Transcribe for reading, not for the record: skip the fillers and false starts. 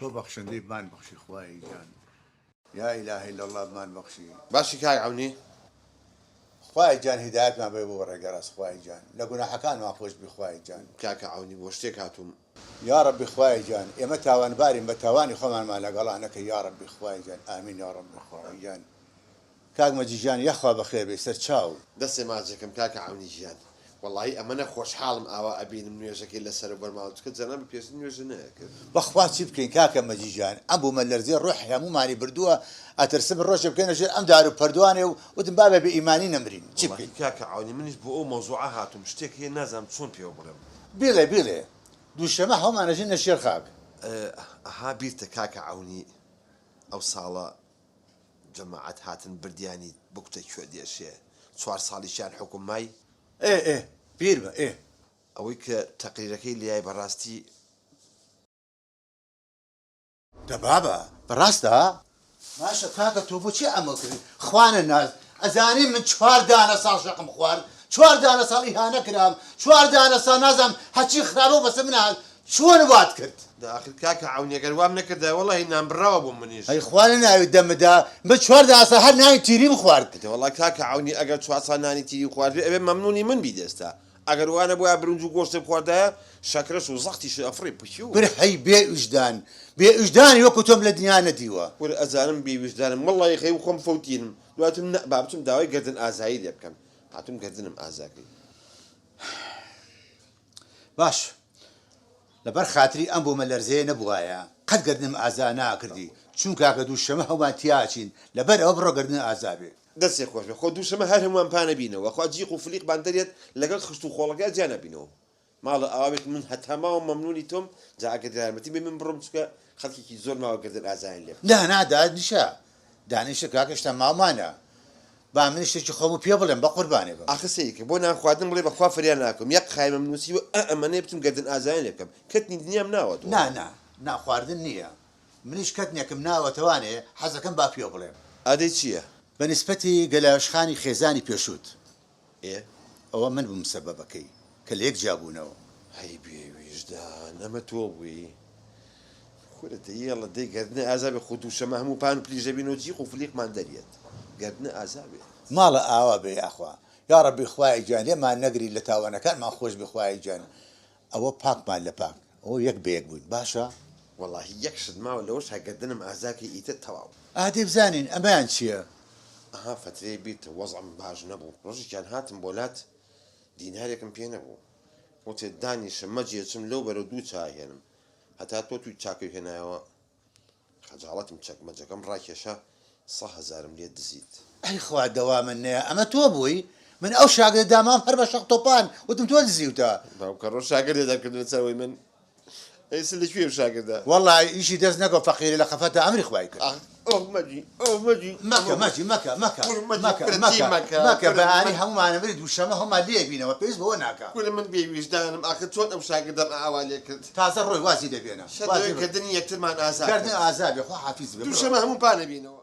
تۆ بەخشندەی بمان بەخشی خوایە گیان یا الە الا اللە بمان بەخشی. باشی کاک عەونی؟ خوایە گیان هیدایەتمان بەی بۆ ڕێگە ڕاست خوایە گیان لە گوناحەکانمان خۆش بی خوایە گیان. کاکە عەونی بۆ شتێک هاتووم. یاڕەبی خوایە گیان ئێمە تاوانبارین بە تاوانی خۆمانمان لەگەڵا نەکەی یاڕەبی خوایە گیان ئامین یاڕەبی خوایە گیان کاک مەجید گیان یاخوا بەخێر بێی سەرچاو. دەستێ ماچەکەم کاکە عەونی گیان. وەڵاهی ئەمەنە خۆشحاڵم ئاوا ئەبینم نوێژەکەی لەسەرە بەر ماڵ چکە جەنابت پێشتر نوێژت نەئەکرد. بەخوا چی بکەین کاکە مەجید گیان ئەم بومەلەرزەی ڕۆحی هەموومانی بردووە ئەترسم ڕۆژێ بکەینە ژێر ئەم دار و پەردوانێ و وتم با بە بێ ئیمانی نەمرین چی وەڵاهی بکەین. کاکە عەونی منیش بۆ ئەو مەوزوعە هاتووم شتێک هەیە نازانم چۆن پێوە بڵێم. بیڵێ بیڵێ دووشەمە هەموومان ئەژینە ژێر خاک. ئەها بیرتە کاکە عەونی ئەو ساڵە جەماعەت هاتن بردیانی بکوتە کوێ دێشێ چوار ساڵیشیان حوکم مای. ئێ ئێ بیرمە ئێ. ئەوەی کە تەقریرەکەی لێیای بەڕاستی. دە بابە بەڕاستە؟ باشە کاکە تۆ بۆچی ئەمەو کردی خوانەناس ئەزانی من چوار دانە ساڵ شەقم خوارد چوار دانە ساڵ ئیهانە کرام چوار دانە ساڵ نازانم هەرچی خراپە و بەسەر منا هات چۆن وات کرد؟ دە ئاخر کاکە عەونی ئەگەر وام نەکردایە وەڵاهی نان بڕاوە بۆ منیش. ئەی خوا لە ناوی دەمتدا من چوار دانە ساڵ هەر نانی تیریم خوارد. دە وەڵا کاکە عەونی ئەگەر چوار ساڵ نانی تیری خواردبێ ئەبێ مەمنونی من بیت ئێستا ئەگەر وا نەبوایە برنج و گۆشتێ بخواردایە شەکرەش و زەختیشت ئەفڕی پکیو. کورە هەی بێ ویژدان بێ ویژدانی وەکو تۆم لە دنیا نەدیوە. کورە ئەزانم بێ ویژدانم وەڵڵاهی خەیو خۆم فەوتینم دوای وتم نە با بچم داوای گەردن ئازایی لێ بکەم هاتوم گەردنم ئازا کەی. باش لەبەر خاتری ئەم بومەلەرزەیە نەبوایە قەت گەردنم ئازا ناکردی چونکاکە دووشەمە هەموومان تیاچین لەبەر ئەوە بڕۆ گەردنت ئازا بێ. دەستێ خۆش بێ خۆ دووشەمە هەر هەمووان پانەبینەوە خوا جیق و فلیقمان دەرێت لەگەڵ خشت و خۆڵەکە جیا نەبینەوە ماڵە ئاوا بێت من هەتا ماوم مەمنونی تۆم جا ئەگەر یارمەتیم بەی من بڕۆم چونکە خەڵکێکی زۆر ماوە گەردن ئازایان لێ بکەم. نا نا دانیشە دانیشە کاکە شتا ماومانە با من شتێکی خۆمو پێ بڵێم بەقوربانێ بم. ئاخر سەیرکە بۆ نان خواردن بڵێ بەخوا فریا ناکەوم یەک قایمەم نوسیوە ئە ئەمەنەیە بچم گەردن ئازایان لێ بکەم کەتنی دنیام ناوەتەوە. نا نا نا خواردن نیە منیش کەتنێکم ناوەتەوانێ حەزەکەم با پێو بڵێم. ئادەی چیە؟ بە نیسبەتی گەلاوێژخانی خێزانی پێشووت. ئێ؟ ئەوە من بووم سەبەبەکەی کە لەیەک جیا بوونەوە. هەی بێ ویژدان ئەمە تۆ بووی؟ کورە دەی یەڵە دەی گەردنە ئازا بێ خۆ دووشەمە هەموو پان و پلیش دەبین و جیق و فلیقمان دەریەت گەردنە ئازا بێ. ماڵە ئاوا بێ یاخوا. یاڕەبی خوایە گیان لێمان نەگری لە تاوانەکانمان خۆش بی خوایە گیان ئەوە پاکمان لە پاک ئەوە یەک بە یەک بووین باشە. وەڵاهی یەک شت ماوە لەوەشا گەردنم ئازا کەی ئیتر تەواو. ئادەی بزانین ئەمەیان چیە؟ ئەها فەترەیە بیرتە وەزعم باش نەبوو ڕۆژێکیان هاتم بۆ لات دینارێکم پێ نەبوو وتت دانیشە مەجێ چم لەو بەرەو دوو چا ئەهێنم هەتا تۆ توی چاکەی هێنایەوە خەجاڵەتم چەکمەجەکەم ڕاکێشا سە هەزارم لێ دزیت. ئەی خوا دەوامن نەیە ئەمە تۆ بووی؟ من ئەو شاگردە دامام هەر بە شەق تۆپان وتم تۆ دزیوتە. باوکە ڕۆ شاگردێ دەرکردنە چاوەی من ئەی سل لە کوێ شاگردە؟ وەڵا ئیشی دەست نەکەوت فەقیرە لە قەفەتا ئەمری خوای کرد. ئاخ ئۆه مەجی ئۆه مەجی مەکە مەجی مەکە مەکە مەکە مەکە مەکە بەیانی هەموومان ئەمری دووشەمە هەموومان لێ بینەوە پێویست بەوە ناکا. کورە من بێ ویژدانم ئاخر چۆن ئەو شاگردەم ئاوا لێ کرد. تازە ڕۆی وازی لێ بێنە شەردەوێ گەردنی یەکترمان ئازا کرد. گەردن ئازا بێ خوا حافیز بێ بڕۆ. دووشەمە هەموو پانەبینەوە.